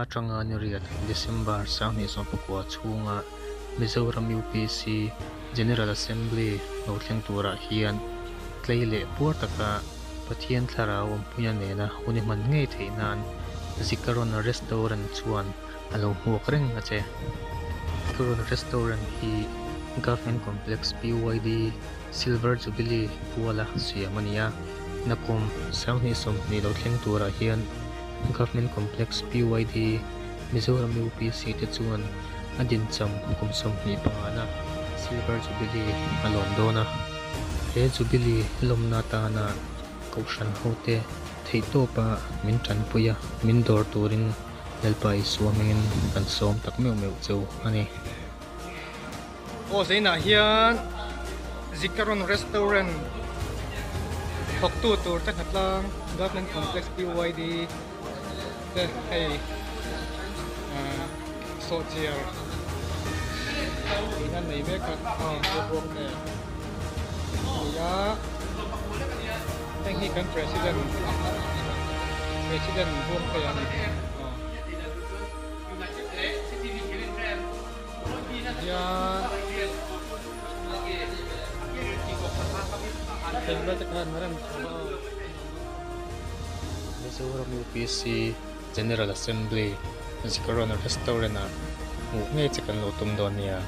atanga ni riat December 2019 chhunga Mizoram UPC General Assembly lo thleng turah hian tlei leh puar taka Pathian thlarau awmpuina nena hun i hman ngei theih nan Zikaron Restaurant chuan a lo hmuak reng a che. Zikaron Restaurant hi Government Complex PYD Silver Jubilee puala siam a ni a, nakum 2020 lo thleng turah hian Government Complex PYD Mizoram UPC te chuan a dincham kum 25 na Silver Jubilee a lawm dawn a. He Jubilee lawmna atana Kohhran hote theihtawpa min tanpui a, min dawr turin Lalpa Isua hmingin kan sawm tak meuh meuh cheu a ni. Aw zainah hian Zikaron Restaurant thawktu tur te hnatlang Government Complex PYD te hei ah sawhchiar tihna nei mek a aw bawk nen a ni a heng hi kan President President Buangtea a ni aw. Mizoram UPC General Assembly Zikaron Restaurant ah hmuh ngei che kan lo tum dawn nia.